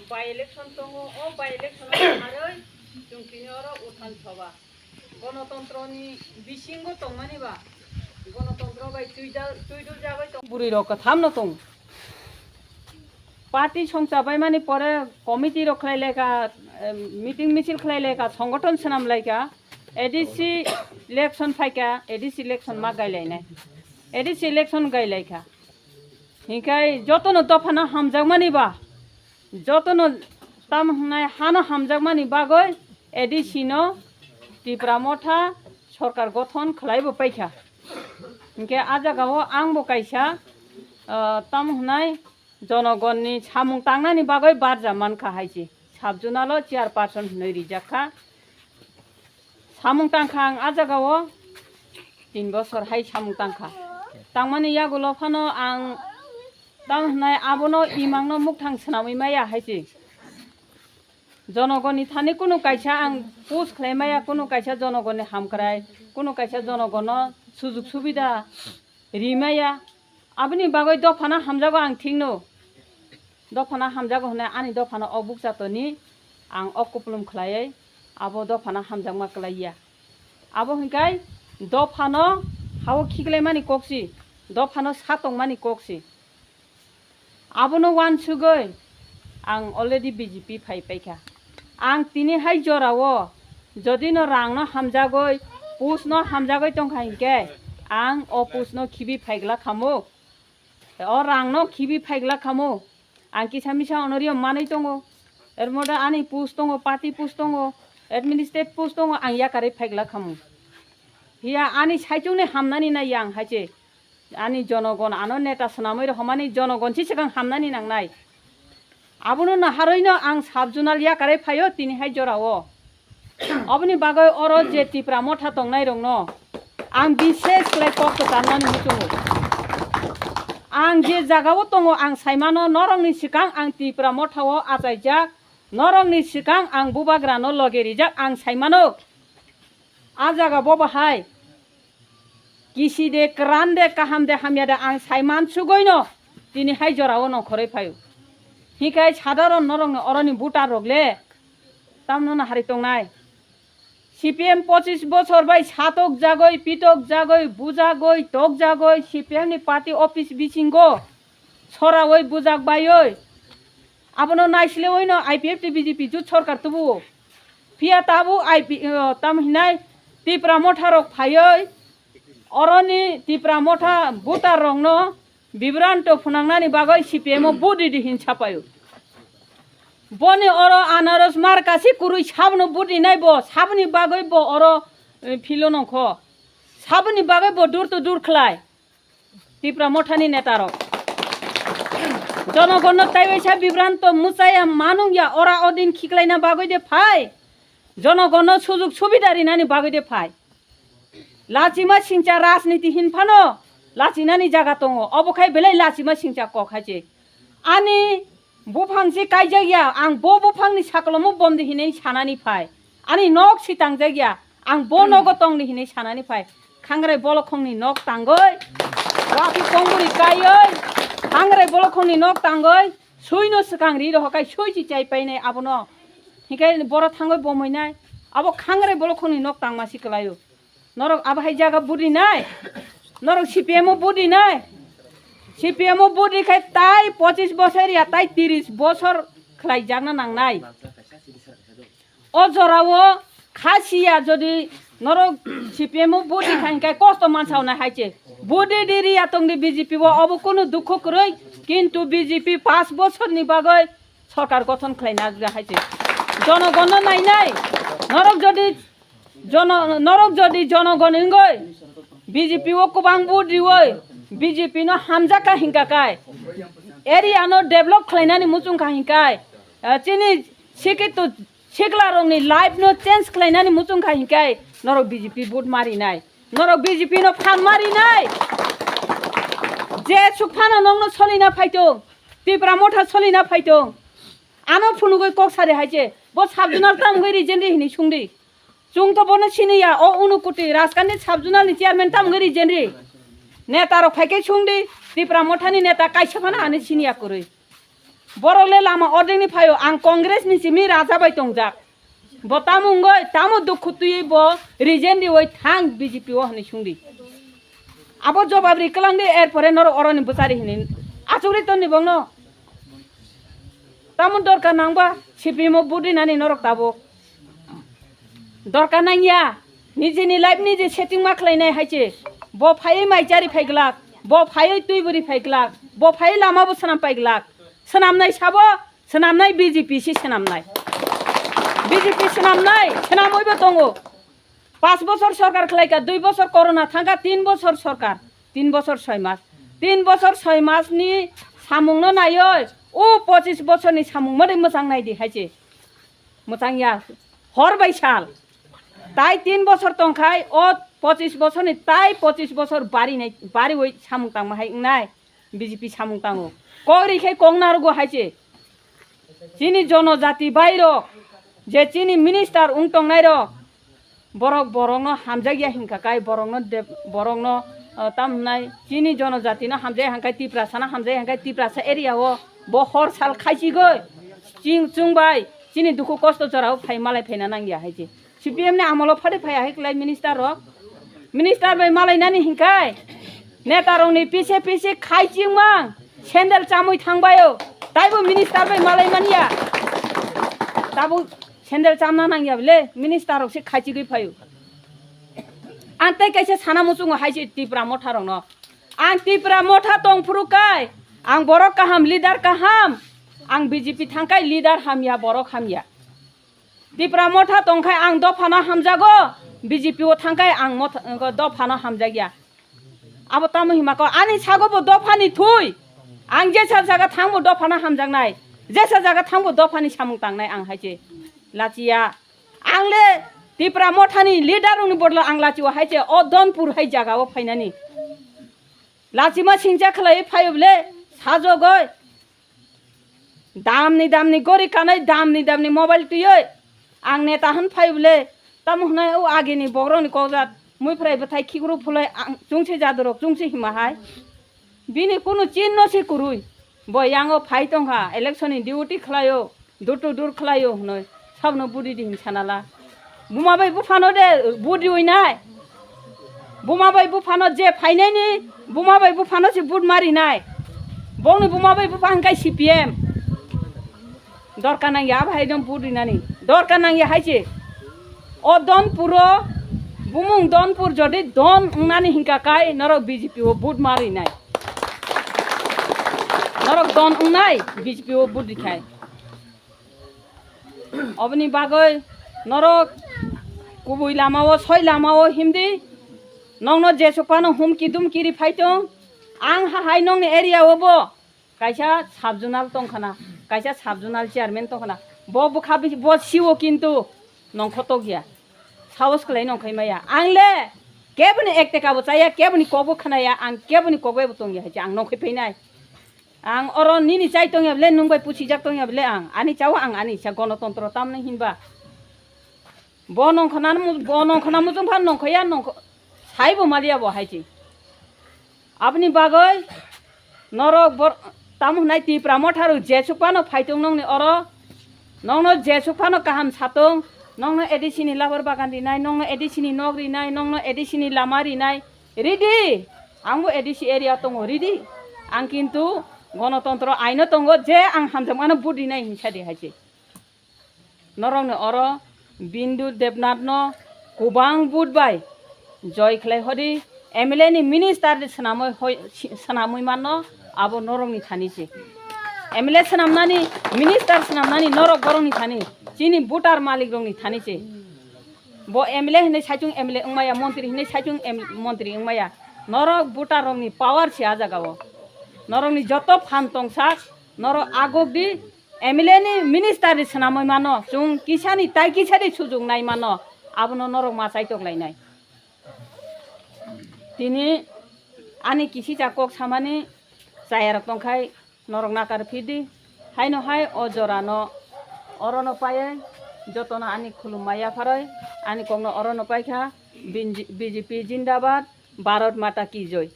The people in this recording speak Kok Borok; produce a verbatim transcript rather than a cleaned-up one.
By election tongo, o by election o harwi chwng tini oro uthan soba. Gonotontro ni bisingo tongmani ba, gonotontro bai tuidal, tuidul jagwi tong. Bwrwi rok kwtham no tong. Party songcha bai mani pore committee rok khlai lai kha, em, meeting michil khlai lai kha, songothon swnam lai kha, A D C election phai kha, A D C election ma gai lai nai, A D C election gai lai kha. Hinkhe jotono dophano hamjakmani ba, jotono tamo hwnai hano hamjakmani bagwi A D C no Tipra Motha sorkar gothon khlai bo paikha. Hinkhe a jagao ang bo kaisa, ah, tamo hwnai jonogonni samung tangnani bagwi barja mankha hai se. Sub-zonal o chairperson hwnwi rijak kha. Samung tangkha ang a jagao tin bosor hai samung tangkha. Tangmani yagulo phano ang tamo hwnai abono imangno mukthang swnamwi maya hai se. Jonogonni thani kunu kaisa ang push khlai maya, kunu kaisa jonogonni hamkrai, kunu kaisa jonogonno sujug subida ri maya. Aboni bagwi dophano hamjago ang thikno. Dophano hamjago hwnwi ani dophano o bukchatoni ang o kupulum khlaiwi abo dophano hamjakma kwlaiya. Abo hwnkhai dophano hao khiklaimani kokse, dophano satongmani kokse. Abono uansugwi ang already B J P phai paikha. Ang tini hai jorao jodi no rang no hamjagwi, push no hamjagwi tongkha hinkhe ang o push no khibi phaigla khamu. O rang no khibi phaigla khamu. Ang kisa misa honorio manwi tongo. Er moda ani push tongo, party push tongo, administrative push tongo, ang yakarwi phaigla khamu. Hiya ani saichung ni hamnani nai yang hai se. Ani jonogon ano neta swnamwi rohormani jonogon si swkang hamnani nangnai. Abono naharwi no ang sub-zonal yakarwi phaio tini hai jorao. Oboni bagwi oro je Tipra Motha tongnai rokno ang bises khlai kok kwcharnani muchungo. Ang je jagao tongo ang saimano norokni swkang ang Tipra Motha o achaijak, norokni swkang ang bubagrano loge rijak ang saimano. A jaga bo bahai. Kisi de, kwran de, kaham de, hamya de, ang sai mansugwi no tini hai jorao nongkhorwi phaio. Hinkhe sadharon norokni oroni voter rok le tamno no hari tongnai. C P M pochis bochor bai satok jagoi, pitok jagoi, bujagoi, tok jagoi, C P M ni party office bisingo soraoi bujak baioi. Abono naisleoino I P F T B J P jut sorkar tubuo. Phiya tabuk I P, o, tam hinai Tipra Motha rok phaioi, oroni Tipra Motha voter rokno bibranto phunangnani bagwi C P M o vote ridi hin sapaio. Boni oro anaros marka si kwrwi sabono vote rinai bo, saboni bagwi bo oro, eh, philo nongkho. Saboni bagwi bo door to door khlai. Tipra Mothani netarok. Jonogonno taiwaisa bibranto muchaya manungya ora odin khiklaina bagwi de phai. Jonogonno sujuk subida rinani bagwi de phai. Lachima singcha rajniti hinphano lachinani jaga tongo. Obo khai belai lachima singcha kok hai se. Ani buphang se kaijak ya, ang bo buphangni sakolomo bomdi hinwi sanani phai. Ani nok si tangjak ya, ang bo nogo tongdi hinwi sanani phai. Khangrai bolokhongni nok tangoi, wapi kongburi kaioi, khangrai bolokhongni nok tangoi, suino swkang ri rohokai sui si chai painai abono. Hinkhe boro thangoi bomoinai, abo khangrai bolokhongni nok tangma si kwlaio. Norok abo hai jaga budi nai, norok C P M o budi nai, C P M o budi khai tai pochis bosor ya tai tiris bosor khlai jakna nangnai. O jorao khasiya jodi norok C P M o budi khai hinkhe kosto mansaunai hai se. Budi di riya tongdi B J P o, obo kunu dukhu kwrwi, kintu B J P paanch bosorni bagwi sorkar gothon khlaina rwya hai se. Jonogonno nainai, norok jodi jono-, norok jodi jonogon wngwi B J P o kwbang vote riwi B J P no hamjak kha hinkha khai, area no develop khlainani muchung kha hinkhai, eh, chini sikhitu sikla rokni life no change khlainani muchung kha hinkhai norok B J P vote marinai, norok B J P no phan marinai. Je suk phano nokno solina phaitong, Tipra Motha solina phaitong, ano phunugwi kok sari hai se, bo sub-zonal tamgwi rijenri hinwi sungdi. Chwng to bono siniya, o Unukuti Rajkandi sub-zonal ni chairman tamgwi rijenri. Neta rok phaikhe sungdi, Tipra Mothani neta kaisa phano ani siniya kwrwi. Borok le lama ordekni phaio, ang Congress ni simi raja bai tongjak. Bo tamo wngoi, tamo dukhu twiwi bo resign riwi thang B J P o hwnwi sungdi. Abo jobab ri kwlangdi, erpore norok oroni bwchari hwnwi achukri tonni bongno. Tamo dorkar nangba C P M o vote rinani norok tabuk. Dorkar nangya, nijini life nije setting ma khlainai hai se. Bo phaiwi mai chari phai glak, bo phaiwi twi bwrwi phai glak, bo phaiwi lama bo swnam pai glak. Swnamnai sabo, swnamnai B J P se swnamnai. B J P swnamnai, swnamwi bo tongo. Pas bosor sorkar khlaika, dui bosor corona thangka, tin bosor sorkar, tin bosor soi mas. Tin bosor soi mas ni samung no naioi, o pochis bosor ni samung mari mwchang nai di hai se. Mwchang ya, hor bai sal. Tai tin bosor tongkhai, o pochis bosor ni tai pochis bosor bari nai, bari oi samung tangma hai wngnai. B J P samung tango. Kok ri khe kok narugo hai se. Chini jonojati bai rok, je chini minister wng tongnai rok, borok borokno hamjakya hinkha kai, borokno dep-, borokno, uh, tam hwnai chini jonojatino hamjai hangkai, Tiprasano hamjai hangkai, Tiprasa area o bo hor sal khaichigwi ching chwng bai chini dukhu kosto jorao phai malai phaina nangya hai se. C P M ni amolo phari phaiya hai klai minister rok. Minister bai malai nani hinkai. Neta rok ni pise pise khai chingmang. Sandal chamui thangbaio. Taibo minister bai malai manya. Tabo sandal chamna nangya bile minister rok se khai chigwi phaio. Ang tei kaisa sana muchungo hai se Tipra motha rok no. Ang Tipra motha tong phuru kai. Ang borok kaham, leader kaham. Ang B J P thangkai leader hamya, borok hamya. Tipra motha tongkhai ang dophano hamjago, B J P o thangkhai ang motha-, dophano hamjakya. Abo tamo hima kok, ani sago bo dophani thui. Ang jesa jaga thangbo dophano hamjaknai. Jesa jaga thangbo dophani samung tangnai ang hai se lachiya. Ang le Tipra mothani leader rokni bodolo ang lachiya hai se o Donpur hai jaga o phainani. Lachima singcha khlai phaio bole sajogoi. Damni damni gori kanai, damni damni mobile twiwi ang neta hwn phai bole, tamo hwnai o agini bohrokni kokjak muiphrai bwthai khikru phulai ang chungsi jadurok chungsi hima hai. Bini kunu chinno se kwrwi. Bo yango phai tongkha, election ni duty khlaio, door to door khlaio hwnwi sabno budi di hin sanala. Buma bai buphano de budi winai. Buma bai buphano je phainai ni, buma bai buphano se vote marinai. Bongni buma bai bupha hwnkhe C P M. Dorkar nangya abo hai dong vote rinani. Dorkar nangya hai se. O Donpuro, bumung Donpur jodi don wngnani hinka kai norok B J P o vote marinai. Norok don wngnai B J P o vote rikhai. Oboni bagwi norok kubui lamao, soi lamao himdi. Nongno jesuk phano humki dumki ri phai tong. Ang ha hai nongni area o bo kaisa sub-zonal tongkhana, kaisa sub-zonal chairman tongkhana. Bo bwkha bisi, bo siwo kintu nongkho tokya. Sahos khlai nongkhai maya. Ang le keboni ek teka bo chaya, keboni kok bo khnaya, ang keboni kok bai bo tongya hai ang nongkhai phainai. Ang oro nini chai tongya bole, nwng bai puchijak tongya bole ang. Ani chao ang ani cha gonotontro tamni hinba. Bo nongkhana mu-, bo nongkhana muchung phan nongkhaya nongkho-, saibo maliya bo hai se. Aboni bagwi norok bor-, tamo hwnai Tipra motha rok jesuk phano phai tong nongni oro. Nongno jesuk phano kaham satong, nongno A D C ni labar bagan rinai, nongno A D C ni nok rinai, nongno A D C ni lama rinai. Ridi, angbo A D C area tongo, ridi. Ang kintu gonotontro aino tongo, je ang hamjakmano vote rinai hinsa de hai se. Norokni oro Bindu Debnathno kwbang vote bai joi khlai hodi, M L A ni minister de swnamwi hoi, si-, swnamwi manno, abo norokni thani se. M L A swnamnani, minister swnamnani norok borokni thani, chini voter malik rokni thani se. Bo M L A hinwi saichung M L A wngmaya, montri hinwi saichung M-, montri wngmaya. Norok voter rokni power se a jagao. Norokni joto phan tongsa, norok agok di, M L A ni minister ni swnamwi mano, chwng kisani tai kisani sujuk nai mano, abono norok ma chaitok lainai. Tini ani kisicha kok samani chayarok tongkhai norok nakar phidi, haino hai o jorano orono paiwi jotono ani khulumma yapharwi ani kokno orono paikha, B J P jindabad, Bharat Mata Ki Joi.